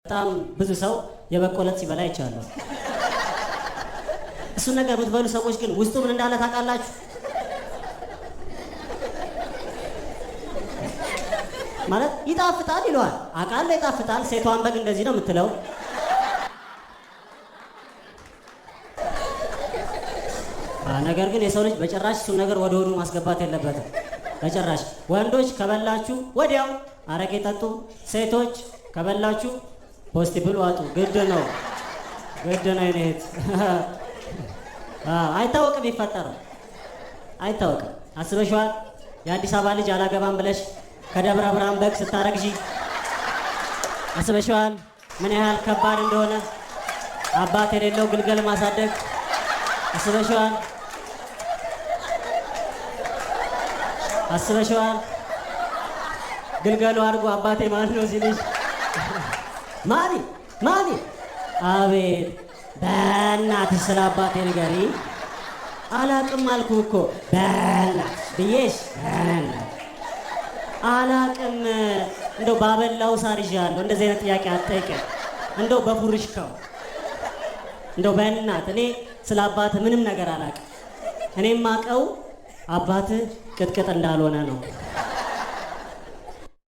በጣም ብዙ ሰው የበቆለት ሲበላ ይቻላል። እሱን ነገር የምትበሉ ሰዎች ግን ውስጡ ምን እንዳለ ታውቃላችሁ? ማለት ይጣፍጣል ይለዋል። አውቃለሁ ይጣፍጣል። ሴቷን በግ እንደዚህ ነው የምትለው። ነገር ግን የሰው ልጅ በጭራሽ እሱን ነገር ወደ ሆዱ ማስገባት የለበትም። በጭራሽ። ወንዶች ከበላችሁ ወዲያው አረቄ ጠጡ። ሴቶች ከበላችሁ ፖስቲብል ዋጡ። ግድ ነው፣ ግድ ነው። የእኔ እህት አይታወቅም፣ ይፈጠረው አይታወቅም። አስበሽዋል? የአዲስ አበባ ልጅ አላገባም ብለሽ ከደብረ ብርሃን በግ ስታረግዢ አስበሽዋል? ምን ያህል ከባድ እንደሆነ አባት የሌለው ግልገል ማሳደግ አስበሽዋል? አስበሽዋል? ግልገሉ አድጎ አባቴ ማን ነው ሲልሽ ማሚ ማሚ፣ አቤት፣ በእናትሽ ስለ አባቴ ንገሪ። አላቅም አልኩህ እኮ። በእናትሽ ብዬሽ፣ በእናትሽ አላቅም። እንደው ባበላው ሳር ይዣለሁ። እንደዚህ አይነት ጥያቄ አትጠይቀኝ። እንደው በፉርሽካው፣ እንደው በእናት እኔ ስለ አባትህ ምንም ነገር አላቅም። እኔም አቀው አባትህ ቅጥቅጥ እንዳልሆነ ነው።